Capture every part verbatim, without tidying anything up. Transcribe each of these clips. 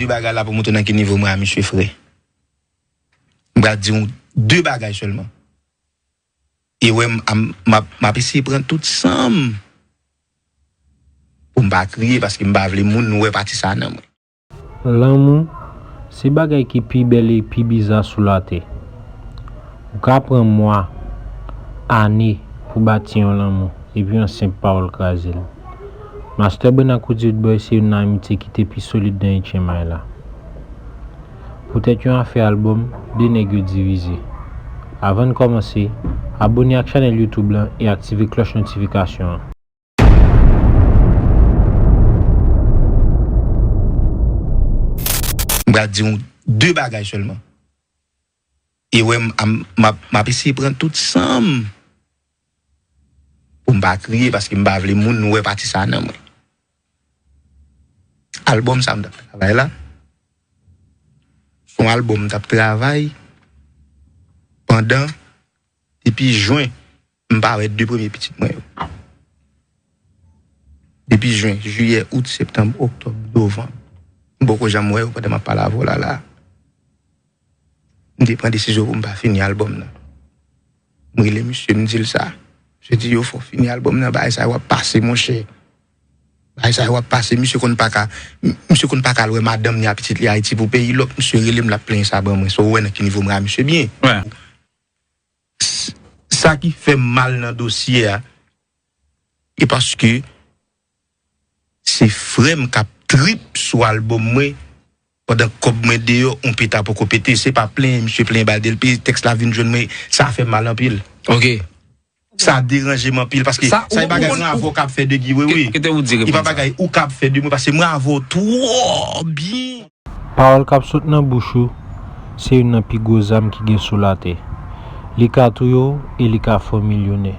De bagay la pou montre nan ki nivo mwen a misye, frè. M pral di w de bagay sèlman. E wè, m, m, m ap, m ap eseye pran tout san m pou m pa kriye, paske m pa vle moun wè pati sa nan mwen. Lanmou, se bagay ki pi bèl e pi biza sou latè. Ou ka pran mwa, ane pou bati yon lanmou, epi yon senp pawòl kraze l. Master Brenn ak Roody Roodboy se youn nan amitye ki te pi solid nan H M I la. Poutèt yon afè albòm, de nèg yo divize. Avan n kòmanse, abòne ak chanèl YouTube lan e aktive klòch notifikasyon an. M pral di w de bagay sèlman. E wè, m, m, m ap, m ap eseye pran tout san m pou m pa kriye, paske m pa vle moun wè pati sa nan mwen. Albòm sa m t ap travay la, se yon albòm m t ap travay pandan, depi jen, m pa wè de premye pitit mwen yo. Depi jen, jiyè, out, septanm, oktòb, novanm, m poko janm wè yo pandan m ap pale avè w la la. M te pran desizyon pou m pa fini albòm nan. M rele misye, m di l sa. Misye di, yo, fò w fini albòm nan, bagay sa yo ap pase, monchè. Bagay sa yo ap pase, misye konn pa ka, misye konn pa ka al wè madanm ni a pitit li Ayiti pou peyi lòk, misye rele m, l ap plenyen sa ban mwen. So, ou wè nan ki nivo m ra misye byen. Wè. S- Sa ki fè m mal nan dosye a, e paske se frè m k ap trip sou albòm mwen, pandan kòb mwen deyò, on peta poko pete. Se pa plenyen misye plenyen ba Delpe, tèks la vin jwenn mwen, sa fè m mal anpil. Ok. Sa deranje m anpil, paske Sa, sa e ou- bagay ou- mwen avè w k ap fè de Guy, wi, wi. Kite ou di E pa reponn sa. Bagay ou k ap fè de mwen, paske mwen avè w twò byen. Pawòl k ap sot nan bouch ou se youn nan pi gwo zam ki gen sou latè. Li ka touye w e li ka fè w milyonè.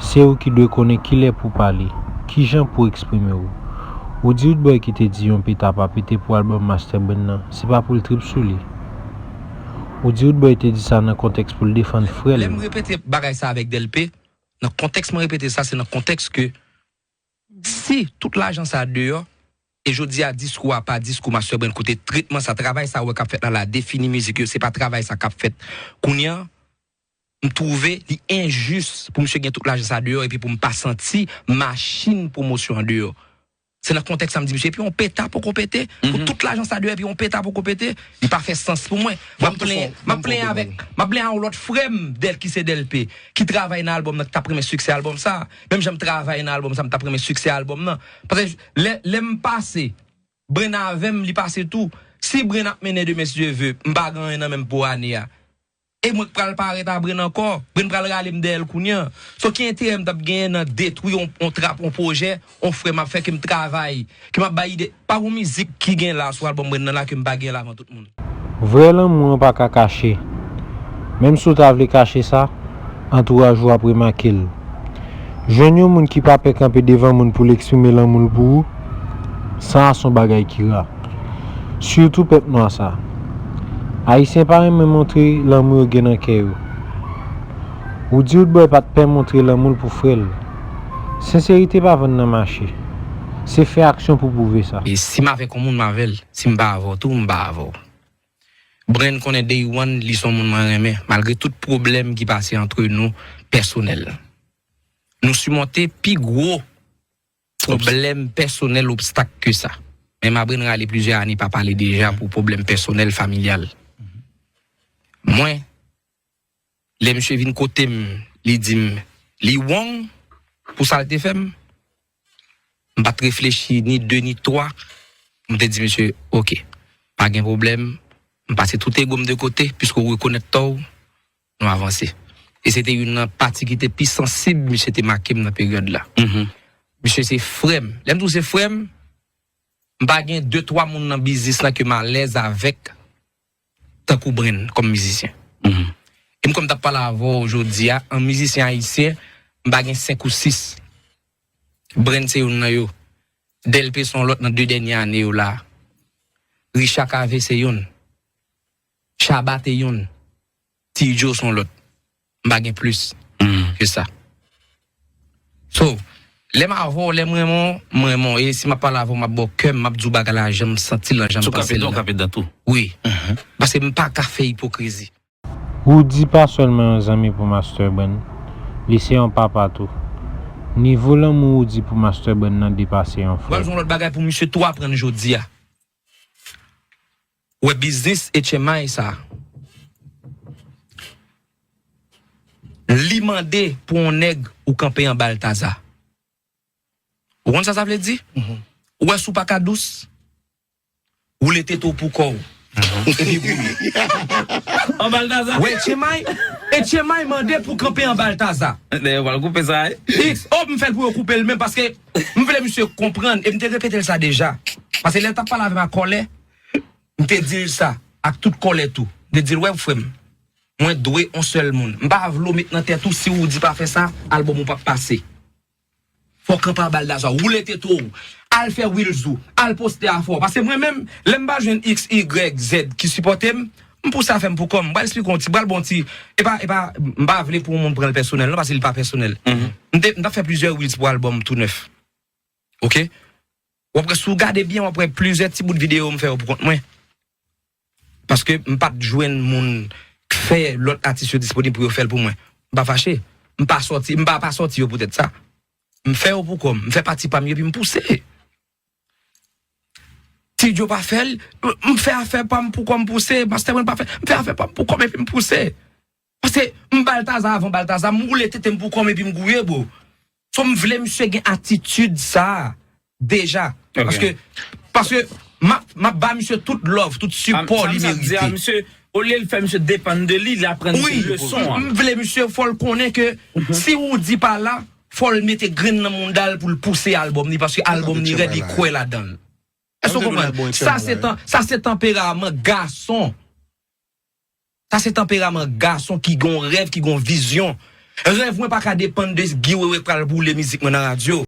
Se ou ki dwe konnen kilè pou w pale, kijan pou w eksprime w. Roody Roodboy ki te di yon peta pa pete pou albòm Master Brenn nan, se pa pou l trip sou li. Roody Roodboy te di sa nan kontèks pou l defann frè l. Lè m repete bagay sa avèk Delpe, nan kontèks mwen repete sa, se nan kontèks ke si tout lajan sa deyò, e jodi a diskou a pa diskou Master Brenn kote tretman sa, travay sa ou wè k ap fèt la la, defini mizik yo, se pa travay sa k ap fèt kounye a, m twouve li enjis pou misye gen tout lajan sa deyò epi pou m pa santi machin pwomosyon an deyò. Se nan kontèks sa m di misye, epi yon peta poko pete, pou tout lajan sa deyò epi yon peta poko pete, li pa fè sans pou mwen. M ap plenyen, m ap plenyen avèk, m ap plenyen a yon lòt frè m, Del, ki se Delpe, ki travay nan albòm nan, ki t ap renmen siksè albòm sa. Menm jan m travay nan albòm sa, m t ap renmen siksè albòm nan. Paske lè, lè m pase, Brenn avè m, li pase tou. Si Brenn ap mennen demen, si Dye ve, m pa gen anyen nan men m pou ane a. E mwen k pral parèt a Brenn ankò. Brenn pral rale m dèyè l kounye a. So ki enterè m t ap genyen nan detwi on, on trap, on pwojè, on frè m ap fè ke m travay, ke m ap bay ide. Pa gon mizik ki gen la sou albòm Brenn nan la ke m pa gen l avan tout moun. Vrè lanmou an pa ka kache. Menm si w ta vle kache sa, antouraj ou ap remake l. Jwenn yon moun ki pa pè kanpe devan moun pou l eksprime lanmou l pou ou, sa a se yon bagay ki ra. Sitou pèp nwa sa. Ayisyen pa renmen montre lanmou yo gen nan kè yo. Roody Roodboy pa t pè montre lanmou l pou frè l. Senserite pa vann nan mache. Se fè aksyon pou pwouve sa. E si m avèk yon moun, m avè l. Si m pa avè w tou, m pa avè w. Brenn konnen day one, li se yon moun mwen renmen, malgre tout pwoblèm ki pase antre nou pèsonèl. Nou simonte pi gwo pwoblèm pèsonèl, obstak ke sa. Men m ap Brenn rale plizyè ane pa pale deja pou pwoblèm pèsonèl, familyal. Mwen, lè misye vin kote m, li di m, li wrong pou sa l te fè m. M pa t reflechi ni de ni twa. M te di misye, oke, pa gen pwoblèm. M pase tout ego m de kote, piske w rekonèt tò w, nou avanse. E se te youn nan pati ki te pi sansib misye te make m nan peryòd la. Misye se frè m. Lè m di w se frè m, m pa gen de twa moun nan biznis lan ke m alèz avèk tankou Brenn kòm mizisyen. E m kòm m t ap pale avè w jodi a, an mizisyen ayisyen, m pa gen senk ou sis. Brenn se youn nan yo. Delpe se yon lòt nan de dènye ane yo la. Richard Cavé se youn. Shabba te youn. T Joe se yon lòt. M pa gen plis ke sa. So, Lè m avè w, lè m renmen w, m renmen w. E si m ap pale avè w, m ap ba w kè m, m ap di w bagay la jan m santi l lan, jan m panse l lan. Wi. Paske m pa ka fè ipokrizi. Roody pa sèlman yon zanmi pou Master Brand, li se yon papa tou. Nivo lanmou Roody pou Master Brand nan depase yon frè. Pral gen yon lòt bagay pou misye tou aprann jodi a. Wè biznis H M I sa. Li mande pou yon nèg ou kanpe an Baltaza. Ou konn sa sa vle di? Ou wè si w pa ka dous, woule tete w pou kò w. Epi gouye. An Baltaza. Wè H M I, H M I mande pou kanpe an Baltaza. Dayè, yo pral koupe sa, wi. X, oh, m fè l pou yo koupe l menm paske m vle misye konprann, e m te repete l sa deja. Paske lè l t ap pale avè m a kòlè, m te di l sa, ak tout kòlè tou. M te di l, wè, frè m, mwen dwe yon sèl moun. M pa vle w met nan tèt ou, si Roody pa fè sa, albòm ou p ap pase. Fò w kanpe an Baltaza, woule tete w, al fè reels ou, al poste afè w. Paske mwen menm, lè m pa jwenn X, Y, Z ki sipòte m, m pouse afè m pou kò m. M pral esplike w ti, m pral ba w ti, e pa, e pa, m pa vle pou yon moun pran l pèsonèl non, paske li pa pèsonèl. M te, m t ap fè plizyè reels pou albòm tou nèf. Oke? W ap wè, si w gade byen, w ap wè plizyè ti bout videyo m fè yo pou kont mwen. Paske m pa t jwenn moun k fè lòt atis yo disponib pou yo fè l pou mwen. M pa fache. M pa sòti, m pa pa sòti yo poutèt sa. M fè yo pou kò m, m fè pati pa m yo epi m pouse. Ti Djo pa fè l, m fè afè pa m pou kò m pouse. Master Brand pa fè, m fè afè pa m pou kò m epi m pouse. Paske m Baltaza avan Baltaza, m woule tete m pou kò m epi m gouye, bro. So m vle misye gen atitid sa a deja. Paske, paske m ap, m ap ba misye tout love, tout sipò li merite. Wi, m, m vle misye fò l konnen ke si Roody pa la, fò l mete grenn nan mounda l pou l pouse albòm li, paske albòm li rèd, li kwè ladan l. Èske w konprann? Sa se tan, sa se tanperaman gason. Sa se tanperaman gason ki gon rèv, ki gon vizyon. Rèv mwen pa ka depann de Guy Wewe k pral woule mizik mwen nan radyo.